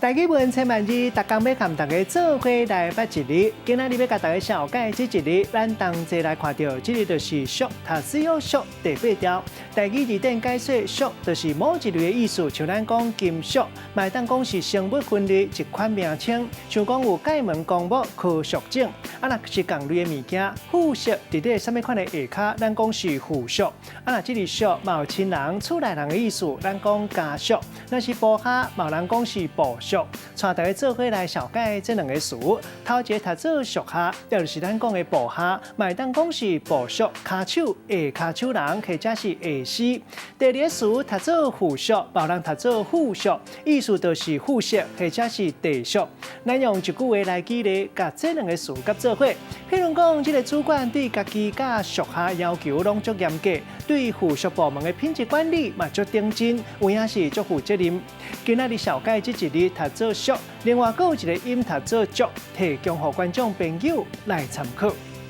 台語文千萬字，逐工欲佮大家做伙來捌一字。今仔日欲共大家紹介這一字，咱同齊來看著，這个就是屬，讀水俗第八條。台語字典解說，屬就是某一類的意思，像咱講金屬，嘛會當講是生物分類一款名稱，像講有界門綱目科屬種。啊，若是仝類的物件，附屬佇咧啥物款的下跤，咱講是附屬。啊，若這个屬嘛有親人、厝內人的意思，咱講家屬。若是部下，嘛有人講是部屬。帶大家做伙來紹介這兩个詞，頭一个讀做屬下，就是咱講的部下，嘛會當講是部屬、跤手、下跤手人，或者是下司。第二个詞讀做附屬，嘛有人讀做附屬，意思就是附設或者是隸屬。咱用一句話來舉例，共這兩个詞結做伙。譬如講，這个主管對家己佮屬下要求攏足嚴格，對附屬部門的品質管理嘛足認真，有影是足負責任。今仔日紹介這一字讀做屬，另外閣有一个音讀做足，提供予觀眾朋友來參考。